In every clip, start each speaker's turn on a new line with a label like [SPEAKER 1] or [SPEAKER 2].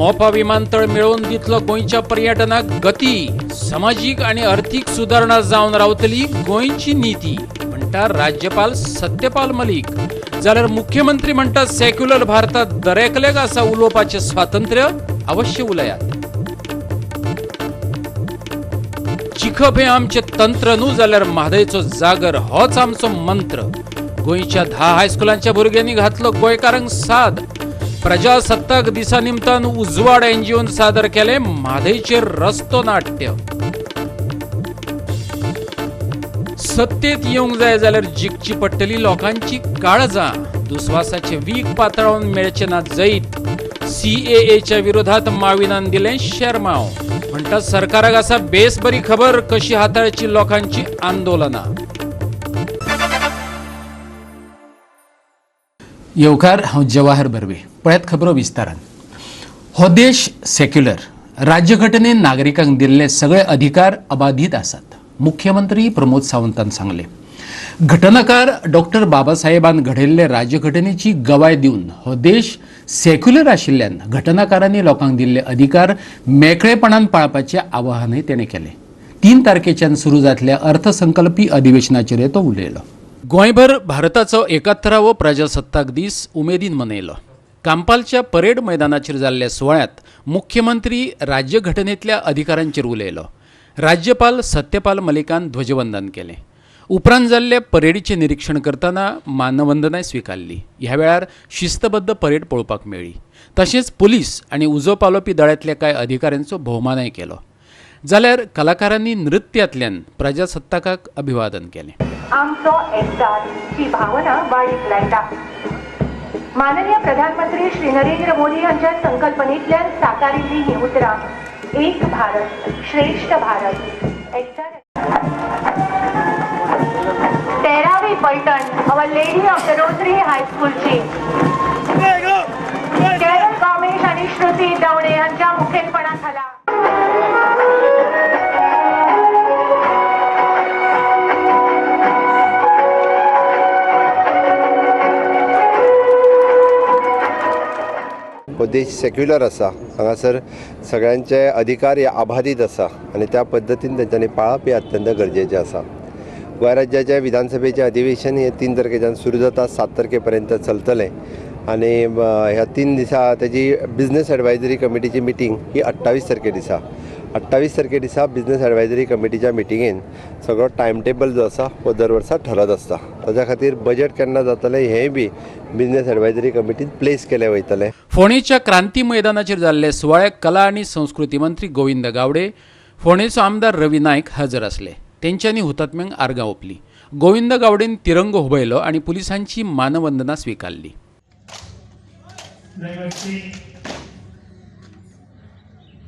[SPEAKER 1] मोपा विमानतळ मेळोवन दितलो गोंयच्या पर्यटनाक गती. समाजीक आनी अर्थीक सुदारणा जावन रावतली गोंयची नीती म्हणटा राज्यपाल सत्यपाल मलिक. जाल्यार मुख्यमंत्री म्हणटा सेक्युलर भारतात दरेकल्याक आसा उलोवपाचें स्वातंत्र्य, अवश्य उलयात. जिखप हें आमचें तंत्र न्हू जाल्यार म्हादयचो जागर होच आमचो मंत्र. गोंयच्या 10 हायस्कुलांच्या भुरग्यांनी घातलो गोंयकारांक साद. प्रजासत्ताक दिसा निमतान उजवाड एनजीओन सादर केलें म्हादयचेर रस्तो नाट्य. सत्तेत येवंक जाय जाल्यार जिखची पडटली लोकांची काळजां. दुस्वासाचें वीख पातळावन मेळचें ना जैत. सीएएच्या विरोधात माविनान दिलें शेरमाव. म्हणटा सरकाराक आसा बेस बरी खबर कशी हाताळची लोकांची आंदोलनां. येवकार, हांव जवाहर बर्वे. पळयात खबरो विस्तारान. हो देश सेक्युलर. राज्यघटनेन नागरिकांक दिल्ले सगळे अधिकार अबाधीत आसात, मुख्यमंत्री प्रमोद सावंतान सांगले. घटनाकार डॉक्टर बाबासाहेबान घडयल्ले राज्यघटनेची गवाय दिवन हो देश सेक्युलर आशिल्ल्यान घटनाकारांनी लोकांक दिल्ले अधिकार मेकळेपणान पाळपाचें आवाहनय तेणें केलें. 3 तारखेच्यान सुरू जातल्या अर्थसंकल्पी अधिवेशनाचेर तो उलयलो. गोंयभर भारताचो 71वो प्रजासत्ताक दीस उमेदीन मनयलो. कांपालच्या परेड मैदानाचेर जाल्ल्या सुवाळ्यांत मुख्यमंत्री राज्यघटनेतल्या अधिकारांचेर उलयलो. राज्यपाल सत्यपाल मलिकान ध्वजवंदन केलें. उपरांत जाल्ले परेडीचें निरीक्षण करतना मानवंदनाय स्विकारली. ह्या वेळार शिस्तबद्ध परेड पळोवपाक मेळ्ळी. तशेंच पुलीस आनी उजो पालोवपी दळांतल्या कांय अधिकाऱ्यांचो भोवमानय केलो. जाल्यार कलाकारांनी नृत्यांतल्यान प्रजासत्ताकाक अभिवादन केलें.
[SPEAKER 2] आमचो एकचार ही भावना वाडीक लायता. माननीय प्रधानमंत्री श्री नरेंद्र मोदी हांच्या संकल्पनेंतल्यान साकारिल्ली ही उतरां, एक भारत श्रेष्ठ भारत, एकचार. 13वी पलटण Our Lady of the Rosary हायस्कूलची कॅरल गॉमेश आणि श्रुती दवणे यांच्या मुखेलपणाखाला.
[SPEAKER 3] हो देश सेक्युलर आसा. हांगासर सगळ्यांचे अधिकार हे अबाधीत आसा आनी त्या पद्दतीन तेंच्यांनी पाळप हें अत्यंत गरजेचें आसा. गोंय राज्याचें विधानसभेचें अधिवेशन हें 3 तारखेच्यान सुरू जाता, 7 तारखे पर्यंत चलतलें आनी ह्या 3 दिसा तेजी बिजनेस एडवायजरी कमिटीची मिटींग ही 28 तारखे दिसा. 28 तारखे दिसा बिजनेस एडवायजरी कमिटीच्या मिटिंगेन सगळो टायम टेबल जो आसा हो दर वर्सा ठरत आसता. ताच्या खातीर बजेट केन्ना जातलें हेंय बी बिजनेस एडवायजरी कमिटीन प्लेस केलें वयतलें.
[SPEAKER 1] फोंडेच्या क्रांती मैदानाचेर जाल्ले सुवाळ्याक कला आनी संस्कृती मंत्री गोविंद गावडे, फोंडेचो आमदार रवी नायक हजर आसले. तेंच्यांनी हुतात्म्यांक आर्गां ओंपली. गोविंद गावडेन तिरंगो हुबयलो आनी पुलिसांची मानवंदना स्विकारली.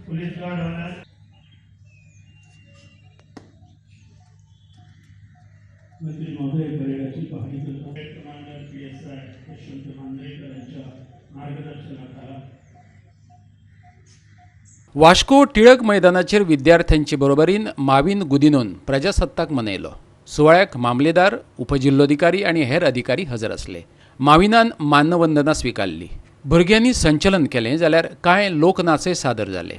[SPEAKER 4] Police guard honour. मंत्री महोदय परेडाची पाहणी करतात. कमांडर PSI Yashwant Manjrekar यांच्या मार्गदर्शनाखाला.
[SPEAKER 1] वास्को टिळक मैदानाचेर विद्यार्थ्यांचे बरोबरीन माविन गुदिनोन प्रजासत्ताक मनयलो. सुवाळ्याक मामलेदार, उपजिल्लोधिकारी आनी हेर अधिकारी हजर आसले. माविनान मानवंदना स्विकारली. भुरग्यांनी संचलन केलें जाल्यार कांय लोकनाचय सादर जाले.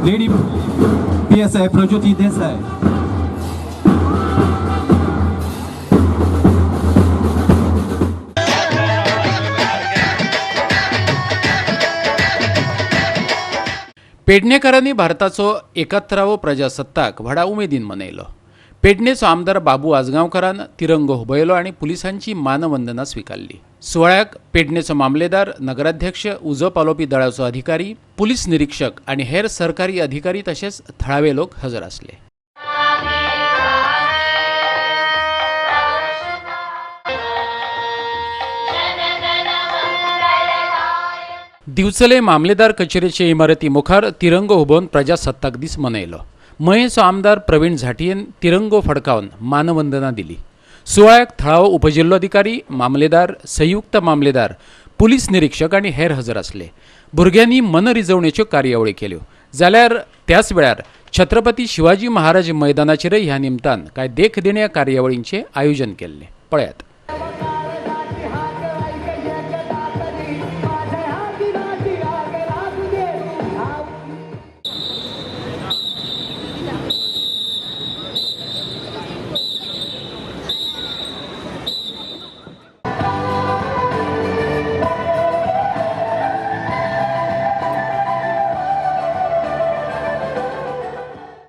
[SPEAKER 5] Lady PSI Prajyoti Desai.
[SPEAKER 1] पेडणेकारांनी भारताचो 71वो प्रजासत्ताक व्हडा उमेदीन मनयलो. पेडणेचो आमदार बाबू आजगांवकारान तिरंगो हुबयलो आनी पुलिसांची मानवंदना स्विकारली. सुवाळ्याक पेडणेचो मामलेदार, नगराध्यक्ष, उजो पालोवपी दळाचो अधिकारी, पुलीस निरीक्षक आनी हेर सरकारी अधिकारी तशेंच थळावे लोक हजर आसले. दिवचले मामलेदार कचेरेचे इमारती मुखार तिरंगो हुबोवन प्रजासत्ताक दीस मनयलो. मयेचो आमदार प्रवीण झांटयेन तिरंगो फडकावन मानवंदना दिली. सुवाळ्याक थळावो उपजिल्लोधिकारी, मामलेदार, संयुक्त मामलेदार, पुलीस निरीक्षक आनी हेर हजर आसले. भुरग्यांनी मनरिजवणेच्यो कार्यावळी केल्यो. जाल्यार त्याच वेळार छत्रपती शिवाजी महाराज मैदानाचेरय ह्या निमतान कांय देखदिण्या कार्यावळींचें आयोजन केल्लें. पळयात.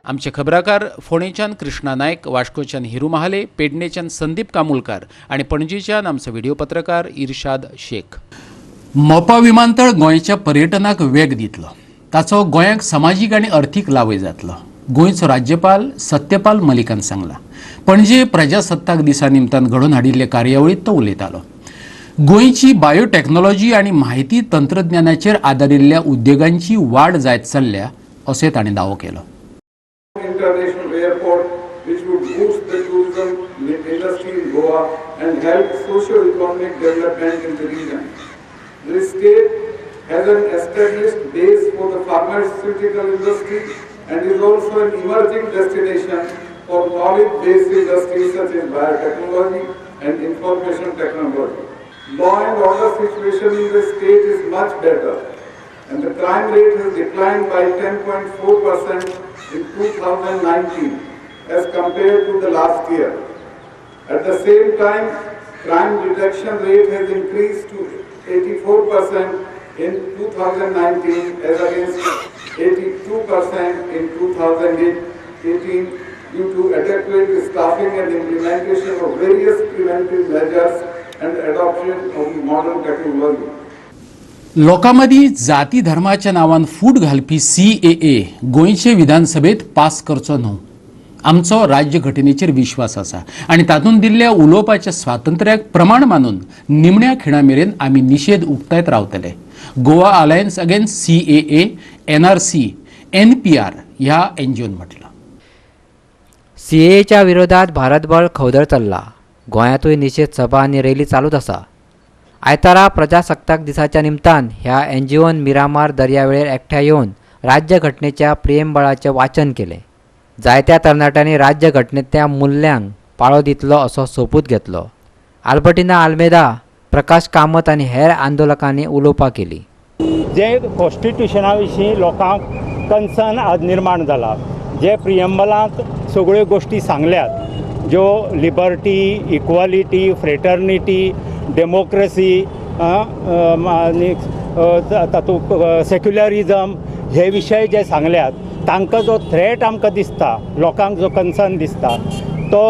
[SPEAKER 1] आमचे खबराकार फोंडेच्यान कृष्णा नायक, वास्कोच्यान हिरू महाले, पेडणेच्यान संदीप कामुलकार आनी पणजेच्यान आमचो व्हिडिओ पत्रकार इर्शाद शेख. मोपा विमानतळ गोंयच्या पर्यटनाक वेग दितलो, ताचो गोंयाक समाजीक आनी अर्थीक लावय जातलो, गोंयचो राज्यपाल सत्यपाल मलिकान सांगला. पणजे प्रजासत्ताक दिसा निमतान घडोवन हाडिल्ले कार्यावळीत तो उलयतालो. गोंयची बायोटॅक्नॉलॉजी आनी म्हायती तंत्रज्ञानाचेर आदारिल्ल्या उद्देगांची वाड जायत चल्ल्या अशें ताणें दावो केलो.
[SPEAKER 6] International airport, which would boost the tourism industry in Goa and help socio-economic development in the region. The state has an established base for the pharmaceutical industry and is also an emerging destination for knowledge-based industries such as biotechnology and information technology. Law and order situation in the state is much better, and the crime rate has declined by 10.4% in 2019 as compared to the last year. At the same time, crime detection rate has increased to 84% in 2019 as against 82% in 2018 due to adequate staffing and implementation of various preventive measures and adoption of modern technology.
[SPEAKER 1] लोकां मदीं जाती धर्माच्या नांवान फूट घालपी CAA गोंयचे विधानसभेत pass करचो न्हू. आमचो राज्य घटनेचेर विश्वास आसा आनी तातूंत दिल्ल्या उलोवपाच्या स्वातंत्र्याक प्रमाण मानून निमण्या खिणा मेरेन आमी निशेध उक्तायत रावतले, Goa alliance against CAA, NRC, NPR ह्या एनजीओन म्हटलां.
[SPEAKER 7] सीएएच्या विरोधात भारतभर खवदळ चल्ला. गोंयांतूय निशेध सभा आनी रॅली चालूच आसा. आयतारा प्रजासत्ताक दिसाच्या निमतान ह्या एनजीओन मिरामार दर्यावेळेर एकठांय येवन राज्यघटनेच्या प्रिएम्बलाचें वाचन केलें. जायत्या तरणाट्यांनी राज्यघटनेंतल्या मुल्यांक पाळो दितलो असो सोपूत घेतलो. आल्बर्टिना आल्मेदा, प्रकाश कामत आनी हेर आंदोलकांनी उलोवपां केली.
[SPEAKER 4] जे कॉन्स्टिट्युशना विशीं लोकांक कन्सर्न आज निर्माण जाला, जे प्रियंबलांत सगळ्यो गोश्टी सांगल्यात, ज्यो लिबर्टी, इक्वालिटी, फ्रेटर्निटी, डेमोक्रेसी आनी तातूंत सेक्युलरिजम हे विशय जे सांगल्यात, तांकां जो थ्रेट आमकां दिसता, लोकांक जो कन्सर्न दिसता, तो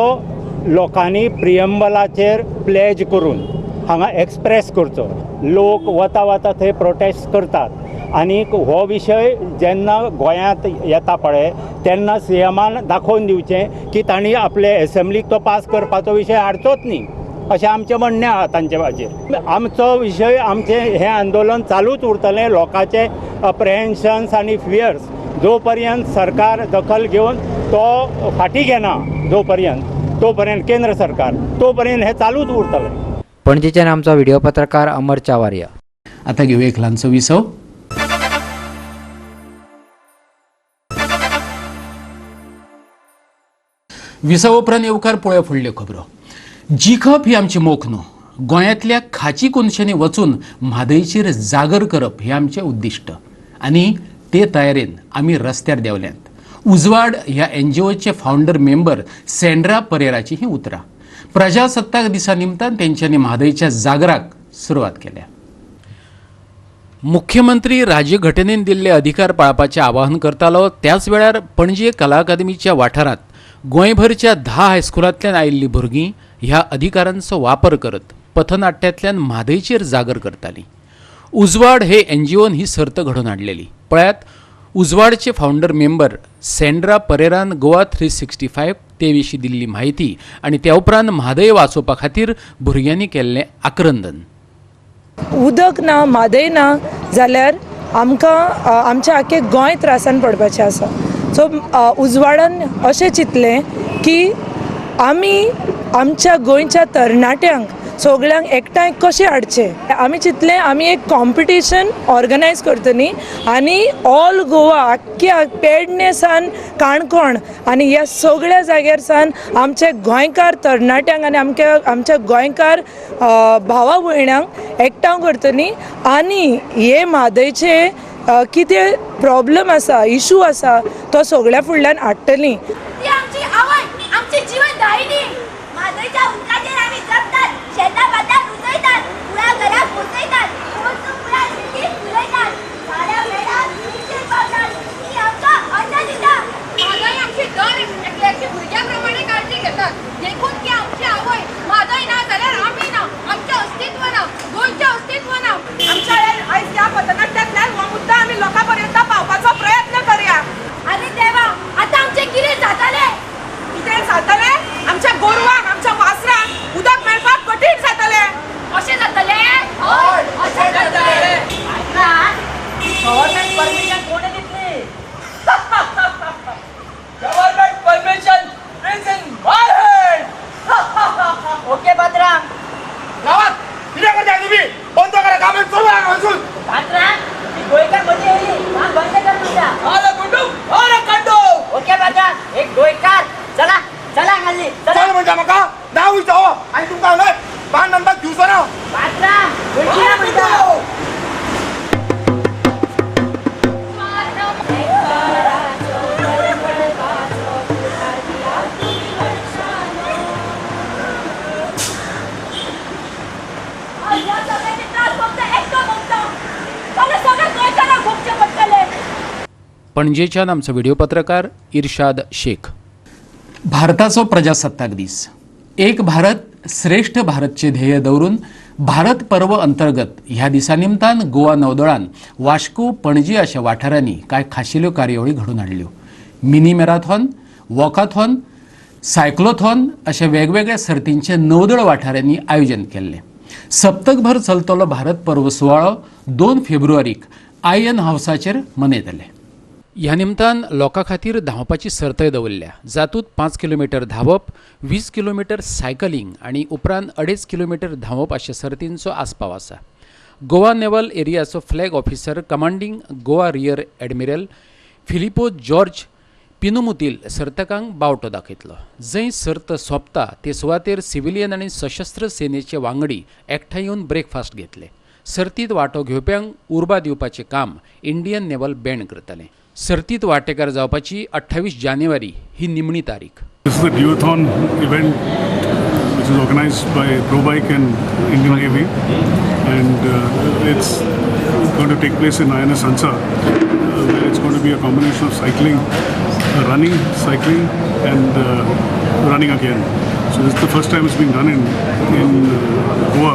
[SPEAKER 4] लोकांनी प्रियंबलाचेर प्लेज करून हांगा एक्सप्रेस करचो. लोक वता वता थंय प्रोटेस्ट करतात आनीक हो विशय जेन्ना गोंयांत येता पळय, तेन्ना सी एमान दाखोवन दिवचें की तांणी आपले एसेंब्लीक तो पास करपाचो विशय हाडचोच न्ही, अशें आमचें म्हणणें आहा. तांचे हाजेर आमचो विशय, आमचें हें आंदोलन चालूच उरतलें. लोकांचे अप्रेहेन्शन्स आनी फियर्स जो पर्यंत सरकार दखल घेवन तो फाटीं घेना जो पर्यंत, तो पर्यंत केंद्र सरकार, तो पर्यंत हें चालूच उरतलें.
[SPEAKER 7] पणजेच्यान आमचो व्हिडिओ पत्रकार अमर चावारिया.
[SPEAKER 1] आता घेवया एक ल्हानसो विसव. विसव उपरांत येवकार. पळोवया फुडल्यो खबरो. जिखप ही आमची मोख न्हू. गोंयांतल्या खाची कोनशांनी वचून म्हादयचेर जागर करप हें आमचें उद्दिश्ट आनी ते तयारेन आमी रस्त्यार देंवल्यात, उजवाड ह्या एनजीओचे फावंडर मेंबर सेंड्रा परेराची ही उतरां. प्रजासत्ताक दिसा निमतान तेंच्यांनी म्हादयच्या जागराक सुरवात केल्या. मुख्यमंत्री राज्यघटनेन दिल्ले अधिकार पाळपाचें आवाहन करतालो, त्याच वेळार पणजे कला अकादमीच्या वाठारांत गोंयभरच्या 10 हायस्कुलांतल्यान आयिल्लीं भुरगीं ह्या अधिकारांचो वापर करत पथनाट्यांतल्यान म्हादयचेर जागर करतालीं. उजवाड हे एनजीओन ही सर्त घडोवन हाडलेली. पळयात उजवाडचे फावंडर मेंबर सेंड्रा परेरान गोवा 365 ते विशीं दिल्ली म्हायती आनी त्या उपरांत म्हादय वाचोवपा खातीर भुरग्यांनी केल्लें आक्रंदन.
[SPEAKER 8] उदक ना, म्हादय ना जाल्यार आमकां आमचें आख्खें गोंय त्रासान पडपाचें आसा. सो उजवाडान अशें चिंतलें की आमी आमच्या गोंयच्या तरणाट्यांक सगळ्यांक एकठांय कशें हाडचें. आमी चिंतलें आमी एक कॉम्पिटिशन ऑर्गनायज करतलीं आनी ऑल गोवा, आख्ख्या पेडणे सान काणकोण आनी ह्या सगळ्या जाग्यार सान आमचे गोंयकार तरणाट्यांक आनी आमच्या गोंयकार भावा भयणांक एकठांय करतलीं आनी हे म्हादयचे कितें प्रॉब्लम आसा, इशू आसा, तो सगळ्या फुडल्यान हाडटलीं.
[SPEAKER 9] ती आमची आवय, आमची जीवन दायिनी. म्हादयच्या उदकाचेर आमी जगतात, शेतां भातां रुजयतात, कुळागरां पोसयतात, पोरसूं फुलां शेती फुलयतात, झाडां पेडां मिरचेर पावतात. ती आमकां अन्न दिता. म्हादय आमची
[SPEAKER 10] वयता म्हाका ना वयता हो आनी तुमकां हांगा बांद बांदपाक दिवचो ना.
[SPEAKER 1] पणजेच्यान आमचो व्हिडिओ पत्रकार इर्शाद शेख. भारताचो प्रजासत्ताक दीस एक भारत श्रेष्ठ भारतचे ध्येय दवरून भारत पर्व अंतर्गत ह्या दिसा निमतान गोवा नौदळान वास्को पणजी अशा वाठारांनी कांय खाशेल्यो कार्यावळी घडोवन हाडल्यो. मिनी मॅराथॉन, वॉकाथॉन, सायक्लोथॉन अशा वेगवेगळ्या सर्तींचें नौदळ वाठारांनी आयोजन केल्लें. सप्तकभर चलतलो भारत पर्व सुवाळो 2 फेब्रुवारीक आयएन हावसाचेर मनयतले. ह्या निमतान लोकां खातीर धांवपाची सर्तय दवरल्या, जातूंत 5 किलोमिटर धांवप, 20 किलोमिटर सायकलिंग आनी उपरांत 2.5 किलोमिटर धांवप अशा सर्तींचो आस्पाव आसा. गोवा नेव्हल एरियाचो flag officer commanding Goa rear admiral Filipe George Peenumoothil सर्तकांक बावटो दाखयतलो. जंय सर्त सोंपता ते सुवातेर सिव्हिलियन आनी सशस्त्र सेनेचे वांगडी एकठांय येवन ब्रेकफास्ट घेतले. सर्तींत वांटो घेवप्यांक उर्बा दिवपाचें काम इंडियन नेव्हल बँड करतलें. सर्तीत वांटेकार जावपाची 28 जानेवारी ही निमणी तारीख.
[SPEAKER 11] This is a duathlon event which is organized by ProBike and Indian Navy, and it's going to take place in INS Hansa, where it's going to be a combination of cycling, running, cycling, and running again. So this is the first time it's being done in Goa,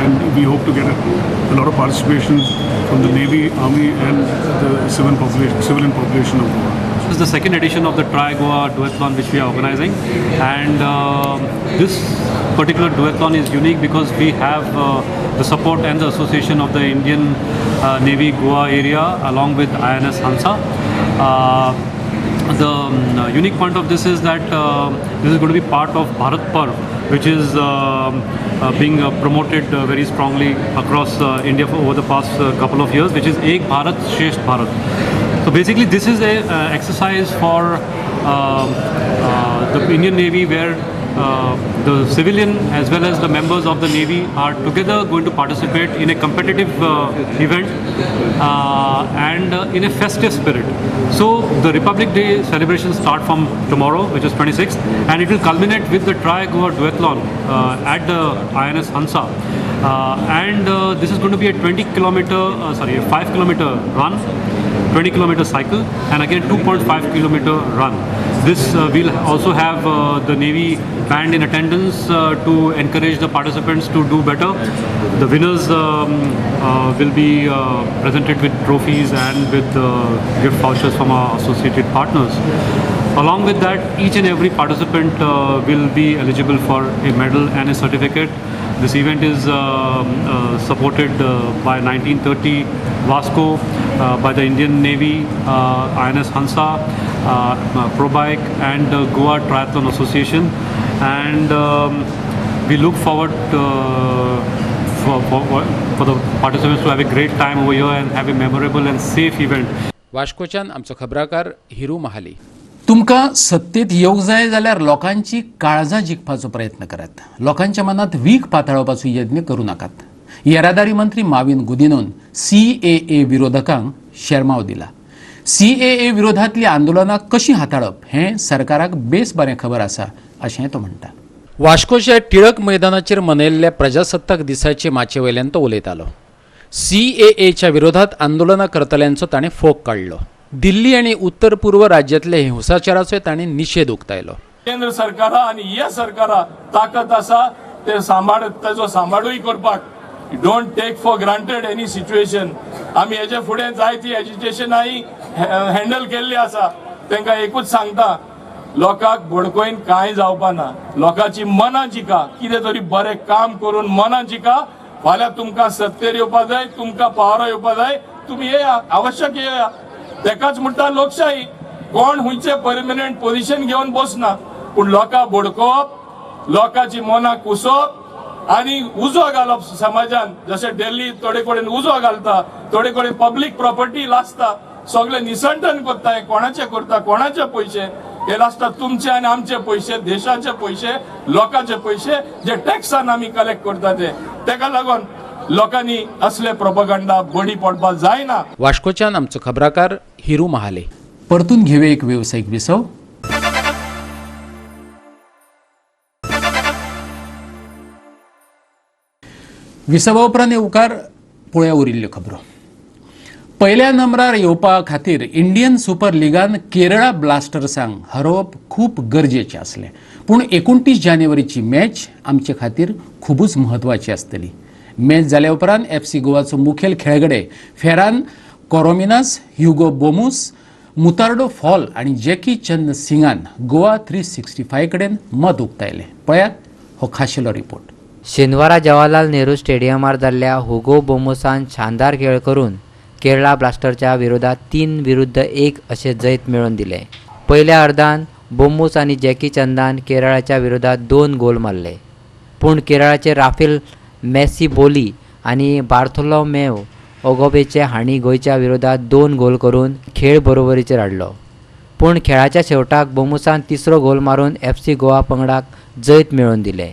[SPEAKER 11] and we hope to get a lot of participation from the Navy, Army, and the civilian population of Goa.
[SPEAKER 12] This is the second edition of the Tri Goa Duathlon which we are organizing, and this particular duathlon is unique because we have the support and the association of the Indian Navy Goa area along with INS Hansa. The unique point of this is that this is going to be part of Bharat Parv, which is being promoted very strongly across India for over the past couple of years, which is Ek Bharat Shresth Bharat. So basically this is a exercise for the Indian Navy, where the civilian as well as the members of the Navy are together going to participate in a competitive event and in a festive spirit. So the Republic Day celebrations start from tomorrow, which is 26th, and it will culminate with the Tri Goa Duathlon at the INS Hansa. And this is going to be a 5 kilometer run, 20 kilometer cycle, and again 2.5 kilometer run. This will also have the Navy band in attendance to encourage the participants to do better. The winners will be presented with trophies and with gift vouchers from our associated partners. Along with that, each and every participant will be eligible for a medal and a certificate. This event is supported by 1930 Vasco, by the Indian Navy, INS Hansa, ProBike, and Goa Triathlon Association. And we look forward for the participants to have a great time over here and have a memorable and safe event.
[SPEAKER 1] वास्कोच्यान आमचो खबराकार हिरू महाली. तुमकां सत्तेत येवंक जाय जाल्यार लोकांची काळजां जिखपाचो प्रयत्न करात. लोकांच्या मनांत वीख पातळावपाचो यत्न करूं नाकात. येरादारी मंत्री माविन गुदिनोन CAA विरोधकांक शेरमाव दिला. CAA विरोधांतली आंदोलनां कशीं हाताळप हें सरकाराक बेस बरें खबर आसा अशें तो म्हणटा. वास्कोच्या टिळक मैदानाचेर मनयल्ल्या प्रजासत्ताक दिसाचे माचे वयल्यान तो उलयतालो. CAAच्या विरोधात आंदोलनां करतल्यांचो ताणें फोग काडलो. दिल्ली आनी उत्तर पूर्व राज्यांतल्या हिंसाचाराचोय ताणें निशेध उक्तायलो.
[SPEAKER 13] केंद्र सरकारा आनी हे सरकारा ताकद आसा ते सांबाळ ताचो सांबाळूय करपाक. Don't take for granted any situation. आमी हेजे फुडें जायती एजिटेशनाय हँडल केल्ली आसा. तांकां एकूच सांगता, लोकांक बडकोवन कांय जावपा ना. लोकांची मनां जिका, कितें तरी बरें काम करून मनां जिका. फाल्यां तुमकां सत्तेर येवपा जाय, तुमकां पावरा येवपा जाय, तुमी येया, आवश्यक येया. तेकाच म्हणटा लोकशाही. कोण खंयचे परमनंट पोझिशन घेवन बसना, पूण लोकांक बडकोवप, लोकांची मनां कुसोवप आनी उजो घालप समाजान, जशें दिल्ली थोडे कडेन उजो घालता, थोडे कडेन पब्लीक प्रॉपर्टी लासता, सगळे निसंटन करता. हें कोणाचे करता, कोणाचे पयशे? हे लास्टाक तुमचे आनी आमचे पयशे, देशाचे पयशे, लोकांचे पयशे जे टॅक्सान आमी कलेक्ट करता ते, तेका लागून लोकांनी असले प्रोपगंडा बडी पडपाक जायना.
[SPEAKER 1] वास्कोच्यान आमचो खबराकार हिरू महाले. परतून घेवे एक वेवसायीक विसव. विसवा उपरांत येवकार पळोवया उरिल्ल्यो खबरो. पयल्या नंबरार येवपा खातीर इंडियन सुपर लिगान केरळा ब्लास्टर्सांक हरोवप खूब गरजेचें आसलें, पूण 29 जानेवारीची मॅच आमचे खातीर खुबूच म्हत्वाची आसतली. मॅच जाल्या उपरांत FC गोवाचो मुखेल खेळगडे फेरान कोरोमिनास, ह्युगो बोमूस, मुतार्डो फॉल आनी जॅकी चंद सिंगान गोवा 365 कडेन मत उक्तायलें. पळयात हो खाशेलो रिपोर्ट.
[SPEAKER 7] शेनवारा जवाहरलाल नेहरू स्टेडियमार जाल्ल्या हुगो बोमोसान शानदार खेळ करून केरळा ब्लास्टरच्या विरोधात 3-1 अशें जैत मेळोवन दिलें. पयल्या अर्दान बोमोस आनी जॅकी चंदान केरळाच्या विरोधात 2 गोल मारले, पूण केरळाचे राफेल मेसी बोली आनी बार्थोलोमेव ओगोबेचे हांणी गोंयच्या विरोधात 2 गोल करून खेळ बरोबरीचेर हाडलो. पूण खेळाच्या शेवटाक बोमोसान तिसरो गोल मारून FC Goa पंगडाक जैत मेळोवन दिलें.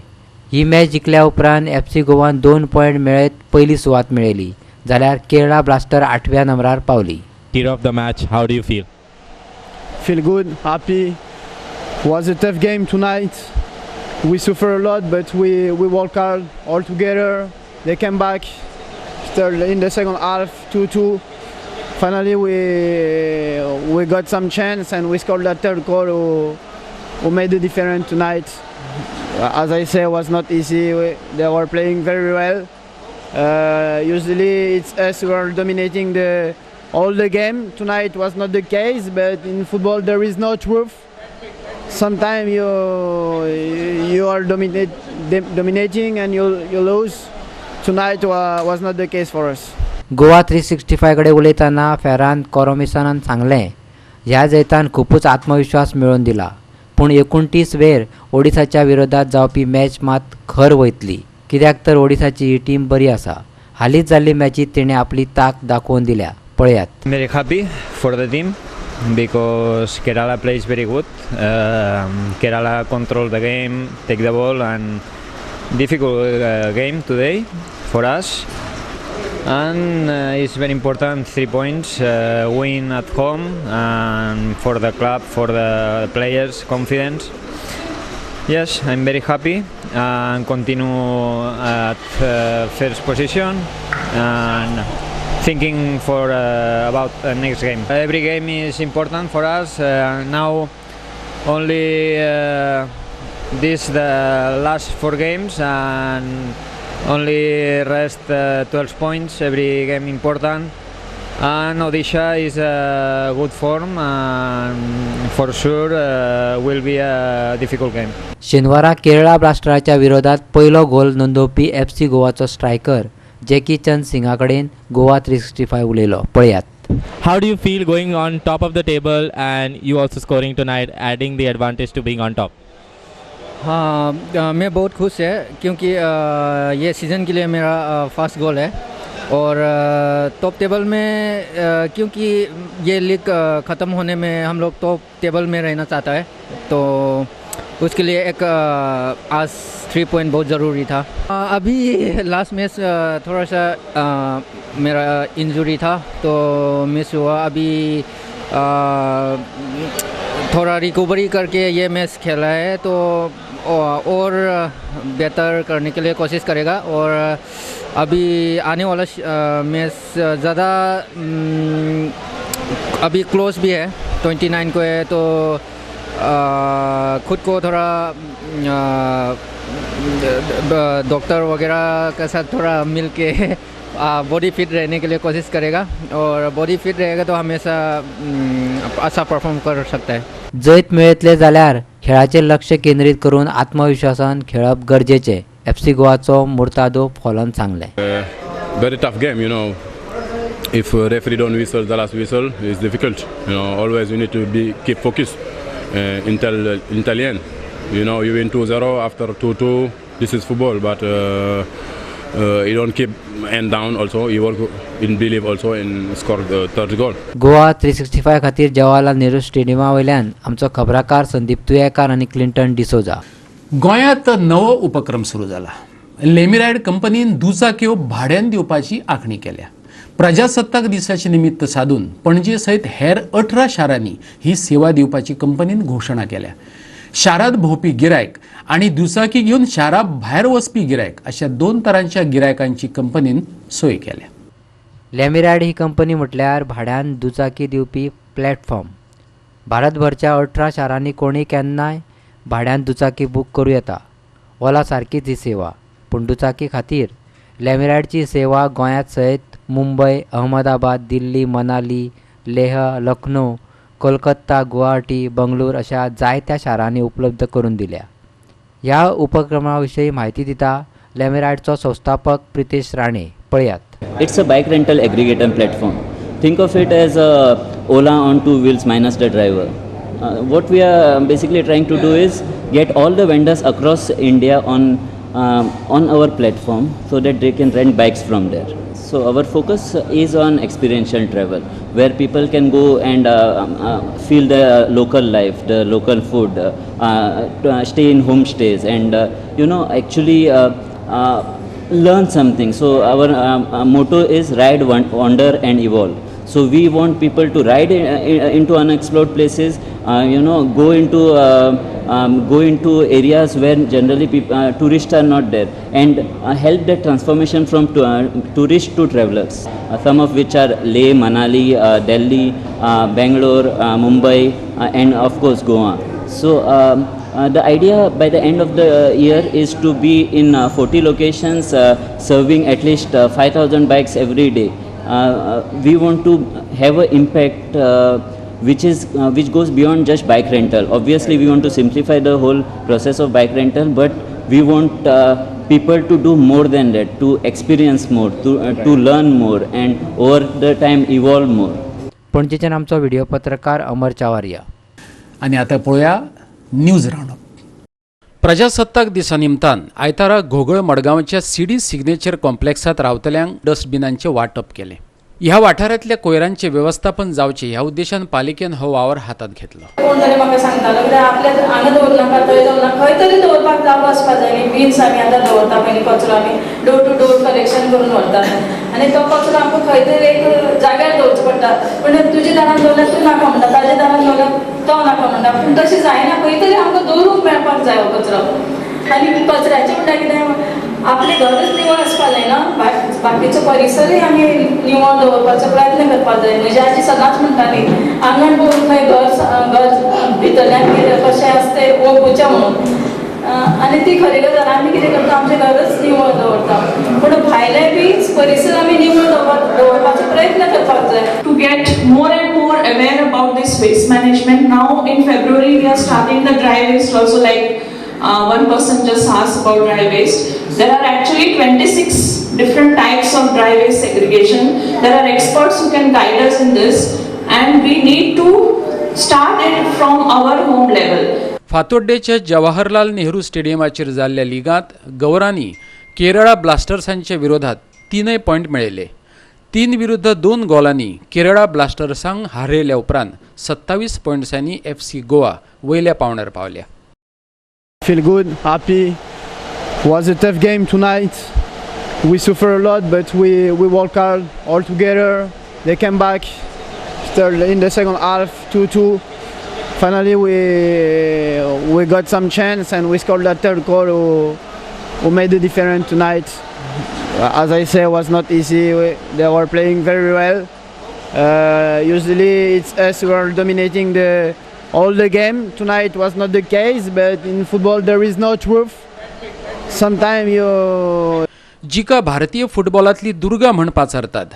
[SPEAKER 7] ही मॅच जिखल्या उपरांत FC गोवान 2 पॉयंट मेळयत पयली सुवात मेळयली, जाल्यार केरळा ब्लास्टर 8व्या नंबरार पावली.
[SPEAKER 14] Hero of the match, how do you feel?
[SPEAKER 15] Feel good, happy. Was a tough game tonight. We suffer a lot, but we work hard all together. They came back still in the second half, 2-2. Finally, we got some chance and we scored that third goal who made the difference tonight. As I say, it was not easy. They were playing very well. Usually it's us who are dominating all the game. Tonight was not the case, but in football there is no truth. Sometimes you are dominating and you lose. Tonight was not the case for us.
[SPEAKER 7] Goa 365 कडे उलयतना Ferran कोरोमिसानान सांगलें, ह्या जैतान खुपूच आत्मविश्वास मेळोवन दिला, पूण 29 वेर ओडिसाच्या विरोधात जावपी मॅच मात खर वयतली, कित्याक तर ओडिसाची ही टीम बरी आसा. हालींच जाल्ली मॅचीत तिणें आपली ताक दाखोवन दिल्या. पळयात.
[SPEAKER 16] Very happy for the team because Kerala plays very good. Kerala control the game, take the ball, and difficult game today for us. And it's very important 3 points, win at home, and for the club, for the players, confidence. Yes, I'm very happy and continue at first position and thinking for about next game. Every game is important for us. Now only this the last 4 games and only rest 12 points. Every game important. And Odisha is a good form and for sure will be a difficult game.
[SPEAKER 7] शेनवारा केरळा ब्लास्टराच्या विरोधात पयलो गोल नोंदोवपी FC गोवाचो striker Jackie Chand सिंगा कडेन गोवा 365 उलयलो. पळयात.
[SPEAKER 14] How do you feel going on top of the table and you also scoring tonight, adding the advantage to being on top?
[SPEAKER 17] हाँ, मैं बहुत खुश है क्योंकि ये सीज़न के लिए मेरा फर्स्ट गोल है और टॉप टेबल में क्योंकि ये लीग ख़त्म होने में हम लोग टॉप टेबल में रहना चाहता है, तो उसके लिए एक आज 3 पॉइंट बहुत ज़रूरी था. अभी लास्ट मैच थोड़ा सा मेरा इंजरी था तो मिस हुआ. अभी थोड़ा रिकवरी करके ये मैच खेला है तो और बेहतर करने के लिए कोशिश करेगा और अभी आने वाला मैच ज़्यादा अभी क्लोज भी है, 29 को है, तो खुद को थोड़ा डॉक्टर वगैरह के साथ थोड़ा मिल के बॉडी फिट रहने के लिए कोशिश करेगा और बॉडी फिट रहेगा तो हमेशा अच्छा परफॉर्म कर सकता है.
[SPEAKER 7] जैत मेळयतले जाल्यार खेळाचेर लक्ष केंद्रीत करून आत्मविश्वासान खेळप गरजेचें, FC गोवाचो मुर्तादो फॉलन सांगलें.
[SPEAKER 18] Very tough game, you know. If referee don't whistle the last whistle, it's difficult. You know, always you need to be keep focused until the end. You know, you win 2-0 after 2-2. This is football, but He don't keep end down also. He work in believe also and score the third goal.
[SPEAKER 7] Goa 365 खातीर जवाहरलाल नेहरू स्टेडियमा वयल्यान आमचो खबराकार संदीप तुयेकार आनी Clinton D'Souza.
[SPEAKER 1] गोंयांत नवो उपक्रम सुरू जाला. लेमीरायड कंपनीन दुचाक्यो भाड्यान दिवपाची आंखणी केल्या. प्रजासत्ताक दिसाचे निमित्त साधून पणजे सयत हेर 18 शारांनी ही सेवा दिवपाची कंपनीन घोशणा केल्या. शारांत भोंवपी गिरायक आनी दुचाकी घेवन शारा भायर वचपी गिरायक अशा 2 तरांच्या गिरायकांची कंपनीन सोय केल्या.
[SPEAKER 7] लेमीरायड ही कंपनी म्हटल्यार भाड्यान दुचाकी दिवपी प्लॅटफॉर्म. भारतभरच्या 18 शारांनी कोणी केन्नाय भाड्यान दुचाकी बूक करूं येता. ओला सारकीच ही सेवा, पूण दुचाकी खातीर लेमीरायडची सेवा गोंयांत सयत मुंबय, अहमदाबाद, दिल्ली, मनाली, लेह, लखनौ, कोलकाता, गुवाहाटी, बंगळूर अशा जायत्या शारांनी उपलब्ध करून दिल्या. ह्या उपक्रमा विशीं म्हायती दिता लेमीरायडचो संस्थापक प्रितेश राणे. पळयात.
[SPEAKER 19] It's a bike rental aggregator platform. Think of it as a Ola on 2 wheels minus the driver. What we are basically trying to do is get all the vendors across India on our platform so that they can rent bikes from there. So our focus is on experiential travel, where people can go and feel the local life, the local food, stay in homestays, and actually learn something. So our motto is ride, wander and evolve. So we want people to ride into unexplored places, go into areas where generally tourists are not there, and help the transformation from tourists to travelers. Some of which are Leh, Manali, Delhi, Bangalore, Mumbai, and of course Goa. So the idea by the end of the year is to be in 40 locations, serving at least 5,000 bikes every day. We want to have an impact which goes beyond just bike rental. Obviously, we want to simplify the whole process of bike rental, but we want people to do more than that, to experience more, to learn more, and over the time evolve more.
[SPEAKER 7] पणजेच्यान आमचो video पत्रकार अमर चावारिया.
[SPEAKER 1] आनी आतां पळोवया news roundup. प्रजासत्ताक दिसा निमतान आयतारा घोगळ मडगांवच्या सीडी सिग्नेचर कॉम्प्लेक्सांत रावतल्यांक डस्टबिनांचें वांटप केलें. ह्या वाठारांतल्या कोयरांचें वेवस्थापन जावचें ह्या उद्देशान पालिकेन हो वावर हातांत घेतलो.
[SPEAKER 20] कोण तरी म्हाका सांगतालो कित्याक आपल्या हांगा दवरनाका, थंय दवरनाका, खंय तरी दवरपाक जागो आसपा जाय न्ही. बीन्स आमी आतां दवरता पयलीं कचरो आमी डोर टू डोर कलेक्शन करून व्हरतात आनी तो कचरो आमकां खंय तरी एक जाग्यार दवरचो पडटा. पूण तुज्या दारान दवरल्यार तूं नाका म्हणटा, ताज्या दारान दवरल्यार तो नाका म्हणटा, पूण तशें जायना. खंय तरी आमकां दवरूंक मेळपाक जाय हो कचरो. आनी कचऱ्याचें म्हणटा कितें, आपलें घरच निवळ आसपा जायना, बाकीचो परिसरूय आमी निवळ दवरपाचो प्रयत्न करपाक जाय. म्हजी आजी सदांच म्हणटाली आंगण पळोवन खंय घर घर भितरल्यान कितें कशें आसता तें वळखुचें म्हणून. आनी ती खरी गजाल. आमी कितें करता, आमचें घरच निवळ दवरता, पूण भायलें बी परिसर आमी निवळ दवरपाचो प्रयत्न करपाक जाय.
[SPEAKER 21] To get more and more aware about this waste management, now in February we are starting the dry waste also. Like one person just asked about dry waste. There are actually 26 different types of dry waste segregation. There are experts who can guide us in this, and we need to start it from our home level.
[SPEAKER 1] फातोड्डेच्या Jawaharlal Nehru स्टेडियमाचेर जाल्ल्या लिगांत गौरांनी केरळा ब्लास्टर्सांच्या विरोधात 3 point मेळयले. 3-2 गोलांनी Kerala ब्लास्टर्सांक हारयल्या उपरांत 27 पॉयंट्सांनी FC Goa वयल्या पावंड्यार पावल्या.
[SPEAKER 15] Feel good, happy. Was a tough game tonight. We suffer a lot, but we work hard all together. They came back still in the second half, 2-2. Finally, we got some chance and we scored that third goal who made the difference tonight. As I say, it was not easy. They were playing very well. Usually it's us who are dominating all the game. Tonight was not the case, but in football there is no truth. Sometimes you.
[SPEAKER 1] जिका भारतीय फुटबॉलांतली दुर्गा म्हण पाचारतात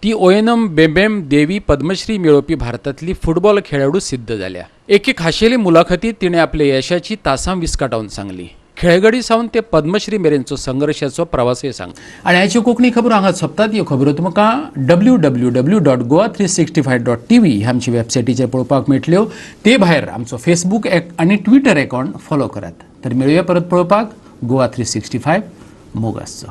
[SPEAKER 1] ती ओएनम बेबेम देवी पद्मश्री मेळोवपी भारतांतली football खेळाडू सिद्ध जाल्या. एके खाशेली मुलाखतीत तिणें आपल्या यशाची तासां विस्काटावन सांगली. खेळगडी सावन ते पद्मश्री मेरेनचो संघर्शाचो प्रवासय सांग. आनी आयच्यो कोंकणी खबरो हांगा सोंपतात. ह्यो खबरो तुमकां www.goa365.tv ह्या आमच्या वेबसायटीचेर पळोवपाक मेळटल्यो. ते भायर आमचो फेसबूक आनी ट्विटर अकावंट फॉलो करात. तर मेळुया परत पळोवपाक गोवा 365. मोग आसचो.